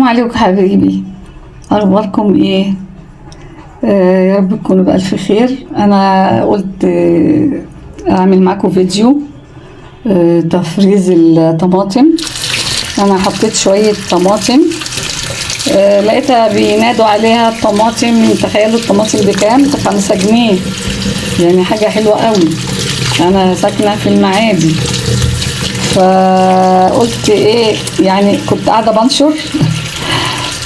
عليكم حبايبي، اخباركم ايه؟ يا رب تكونوا بألف خير. انا قلت اعمل معاكم فيديو تفريز الطماطم. انا حطيت شوية طماطم، لقيتها بينادوا عليها الطماطم. تخيلوا الطماطم بكام؟ ب5 جنيه، يعني حاجة حلوة قوي. انا ساكنة في المعادي، فقلت ايه، يعني كنت قاعدة بنشر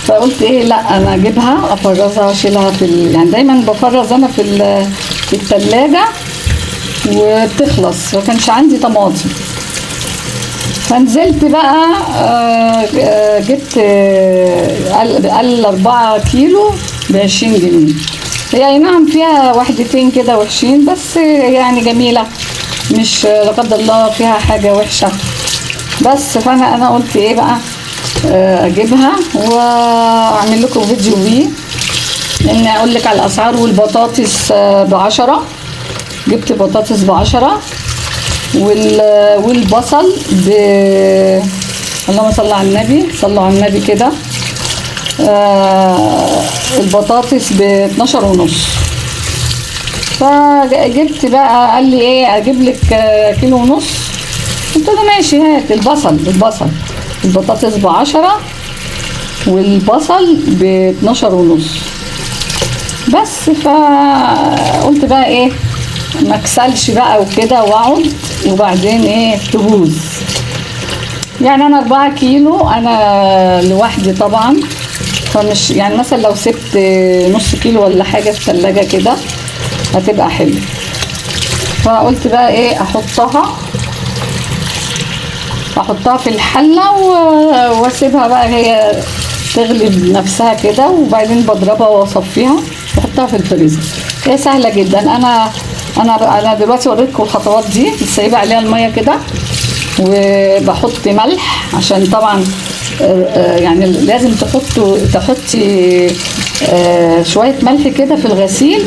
فقلت ايه، لا انا اجيبها افرزها واشيلها في يعني دايما بفرز انا في التلاجة وبتخلص، ما كانش عندي طماطم. فنزلت بقى جبت قال 4 كيلو ب20 جنيه. هي اي نعم فيها وحدتين كده وحشين، بس يعني جميلة، مش لا قدر الله فيها حاجة وحشة. بس فانا قلت ايه بقى، اجيبها واعمل لكم فيديو بيه، ان اقول لك على الاسعار. والبطاطس ب10، جبت بطاطس ب10، والبصل ب، اللهم صل على النبي، صلوا على النبي كده. البطاطس ب12.5. فجبت بقى، قال لي ايه اجيب لك كيلو ونص، قلت له ماشي هات. البصل البطاطس ب10 والبصل ب12.5 بس. فقلت بقى ايه، ما اكسلش بقى وكده واقعد وبعدين ايه تبوظ. يعني انا 4 كيلو انا لوحدي طبعا، فمش يعني مثلا لو سبت نص كيلو ولا حاجة في التلاجة كده هتبقى حلوة. فقلت بقى ايه، احطها في الحلة واسيبها بقى هي تغلي بنفسها كده، وبعدين بضربها واصفيها واحطها في الفريزر. هي سهلة جدا. انا دلوقتي وريتكم الخطوات دي. سايبه عليها المية كده، وبحط ملح عشان طبعا يعني لازم تحطي شوية ملح كده في الغسيل،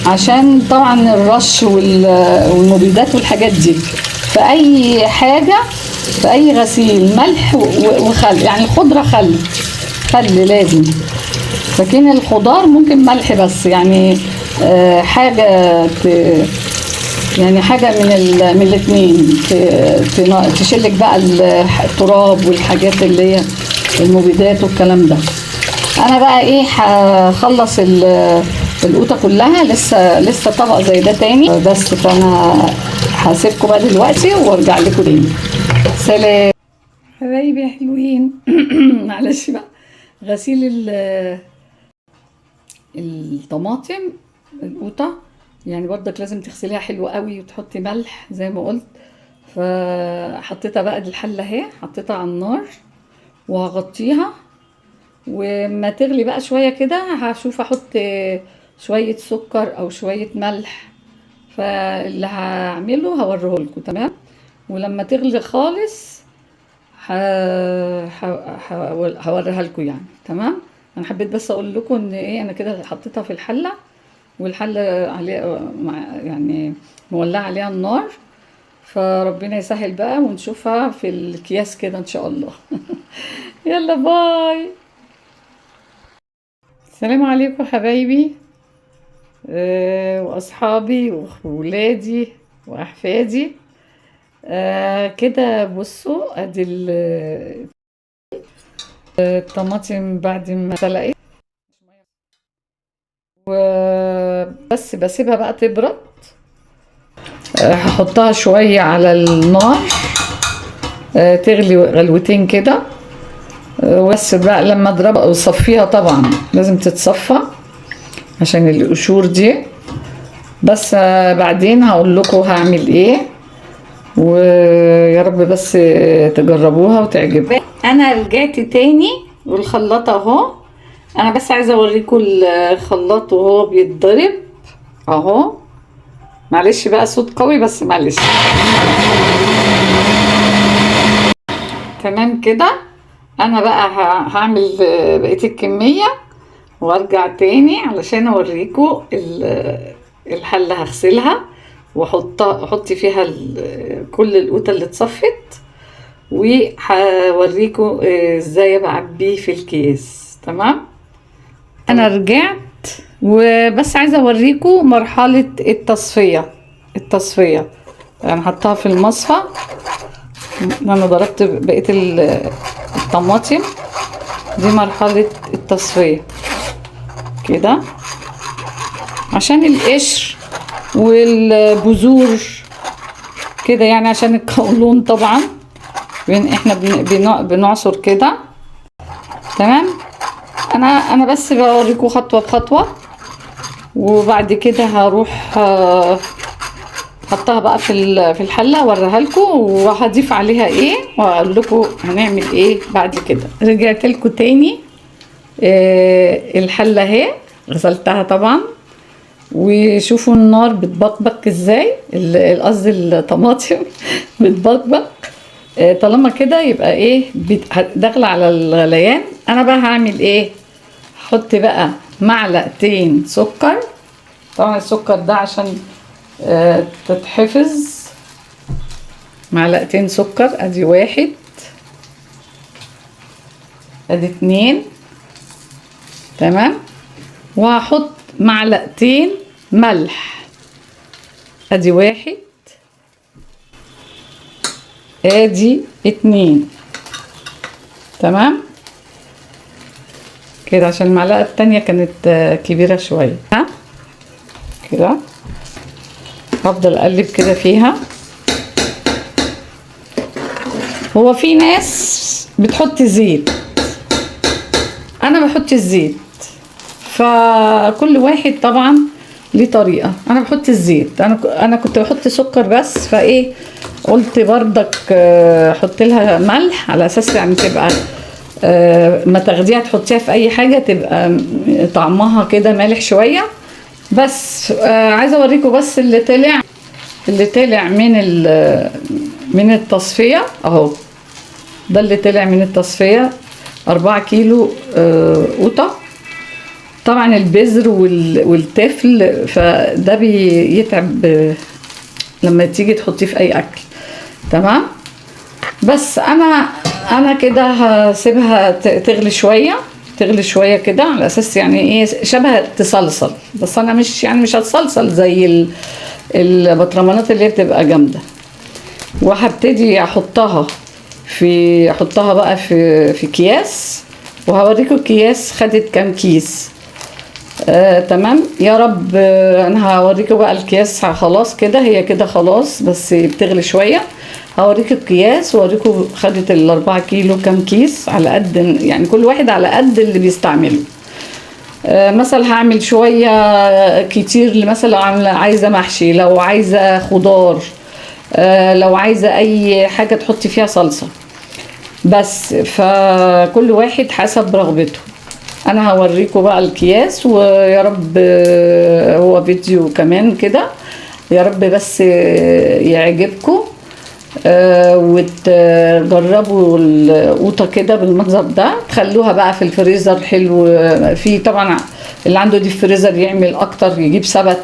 عشان طبعا الرش والمبيدات والحاجات دي. في اي حاجة، في اي غسيل ملح وخل، يعني الخضرة خل لازم، لكن الخضار ممكن ملح بس، يعني حاجة يعني حاجة من الاتنين تشيلك بقى التراب والحاجات اللي هي المبيدات والكلام ده. انا بقى ايه، هخلص القوطة كلها، لسه طبق زي ده تاني بس. فانا هسيبكم بقى دلوقتي وارجع لكم تاني. سلام حبايبي يا حلوين. معلش بقى، غسيل الطماطم القوطة يعني برضك لازم تغسليها حلو قوي وتحطي ملح زي ما قلت. فحطيتها بقى، دي الحلة اهي، حطيتها على النار وهغطيها، وما تغلي بقى شوية كده هشوف احط شوية سكر او شوية ملح، فاللي هعمله هوريه لكم. تمام. ولما تغلي خالص هوريها لكم يعني. تمام. انا حبيت بس اقول لكم ان ايه، انا كده حطيتها في الحلة، والحله عليها يعني مولعه عليها النار، فربنا يسهل بقى ونشوفها في الأكياس كده ان شاء الله. يلا باي. السلام عليكم حبايبي، واصحابي وولادي واحفادي. كده بصوا، ادي الطماطم بعد ما سلقت، وبس بسيبها بقى تبرد. هحطها شوية على النار، تغلي غلوتين كده، بس بقى لما اضربها وصفيها، طبعا لازم تتصفى عشان القشور دي. بس بعدين هقول لكم هعمل ايه، ويا رب بس تجربوها وتعجبكم. انا رجعت تاني والخلاط اهو. انا بس عايزه اوريكم الخلاط وهو بيتضرب اهو. معلش بقى صوت قوي بس معلش. تمام كده. انا بقى هعمل بقية الكمية وارجع تاني علشان اوريكم الحلة. هغسلها واحط فيها كل القوطه اللي اتصفت، وهوريكم ازاي بعبيه في الكيس. تمام، انا رجعت وبس عايزه اوريكم مرحلة التصفية. التصفية انا حطها في المصفى، انا ضربت بقية الطماطم. دي مرحلة التصفية كده عشان القشر والبذور كده، يعني عشان القولون طبعا احنا بنعصر كده. تمام، انا بس بوريكم خطوة بخطوة، وبعد كده هروح حطها بقى في الحلة اوريها لكم، وهضيف عليها ايه واقول لكم هنعمل ايه بعد كده. رجعت لكم تاني. الحلة اهي غسلتها طبعا، وشوفوا النار بتبقبق ازاي، قصدي الطماطم بتبقبق. طالما كده يبقى ايه، داخله على الغليان. انا بقى هعمل ايه، هحط بقى معلقتين سكر. طبعا السكر ده عشان تتحفظ. معلقتين سكر، ادي 1، ادي 2. تمام، وهحط معلقتين ملح، ادي 1، ادي 2. تمام كده، عشان المعلقة التانية كانت كبيرة شوية. ها كده هفضل اقلب كده فيها. هو في ناس بتحط زيت، انا بحط الزيت، فكل واحد طبعا ليه طريقة. انا بحط الزيت، انا كنت بحط سكر بس، فايه قلت بردك حط لها ملح على اساس يعني تبقى ما تاخديها تحطيها في اي حاجة تبقى طعمها كده مالح شوية. بس عايزة اوريكم بس اللي طلع من التصفية اهو. ده اللي طلع من التصفية 4 كيلو قوطة. طبعا البذر والتفل، فده بيتعب لما تيجي تحطيه في اي اكل. تمام، بس انا كده هسيبها تغلي شوية، تغلي شوية كده على اساس يعني ايه شبه تصلصل، بس انا مش هتصلصل زي البطرمانات اللي هي بتبقى جامدة. وهبتدي احطها بقى في اكياس، وهوريكم الكياس خدت كام كيس. تمام يا رب. انا هوريكم بقى الكياس خلاص كده، هي كده خلاص بس بتغلي شوية. هوريكم الكياس واوريكم خدت ال4 كيلو كام كيس، على قد يعني كل واحد على قد اللي بيستعمله. مثلا هعمل شوية كتير، مثلا لو عايزه محشي، لو عايزه خضار، لو عايزه اي حاجة تحطي فيها صلصه بس، فكل واحد حسب رغبته. انا هوريكم بقى الكياس، ويا رب هو فيديو كمان كده، يا رب بس يعجبكم، وتجربوا القوطه كده بالمنظر ده. تخلوها بقى في الفريزر حلو. في طبعا اللي عنده دي فريزر يعمل اكتر، يجيب سبت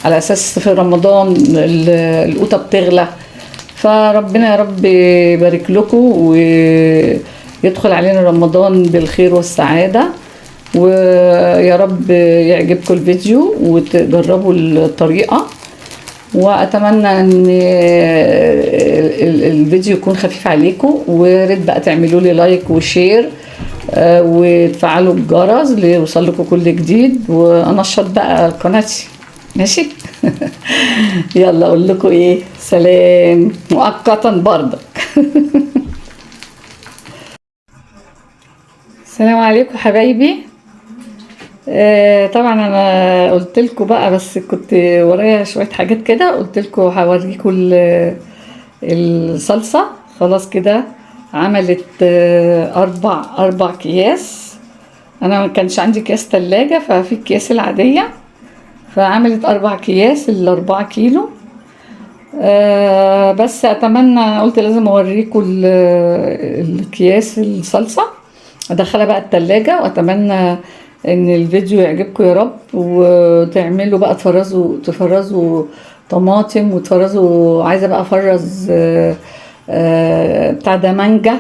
على اساس في رمضان القوطه بتغلى. فربنا يا رب يبارك لكم ويدخل علينا رمضان بالخير والسعادة، ويا رب يعجبكم الفيديو وتجربوا الطريقة. واتمنى ان الفيديو يكون خفيف عليكم، وريت بقى تعملوا لي like و share، وتفعلوا الجرس ليوصل لكم كل جديد، وانشط بقى قناتي. ماشي؟ يلا اقول لكم ايه، سلام مؤقتا برضك. السلام عليكم حبايبي. طبعا انا قلت لكم بقى، بس كنت ورايا شوية حاجات كده، قلت لكم هوريكم الصلصه. خلاص كده عملت اربع اكياس. انا ما كانش عندي اكياس تلاجة، ففي الكياس العادية، فعملت 4 اكياس ال4 كيلو. بس اتمنى، قلت لازم اوريكم الاكياس الصلصه. ادخلها بقى التلاجة، واتمنى ان الفيديو يعجبكم يا رب، وتعملوا بقى تفرزوا طماطم، وتفرزوا، عايزه بقى افرز بتاع ده مانجا،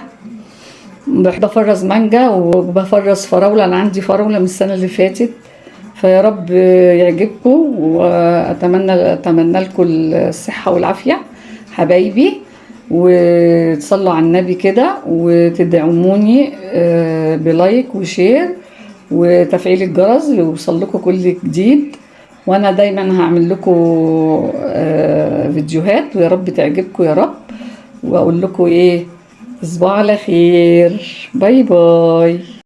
بفرز مانجا وبفرز فراولة. انا عندي فراولة من السنة اللي فاتت. فيا رب يعجبكم، واتمنى لكم الصحة والعافية حبايبي، وتصلوا على النبي كده، وتدعموني ب like و share وتفعيل الجرس يوصل لكم كل جديد. وانا دايما هعمل لكم فيديوهات، ويا رب تعجبكم يا رب. واقول لكم ايه، تصبحوا على خير، bye bye.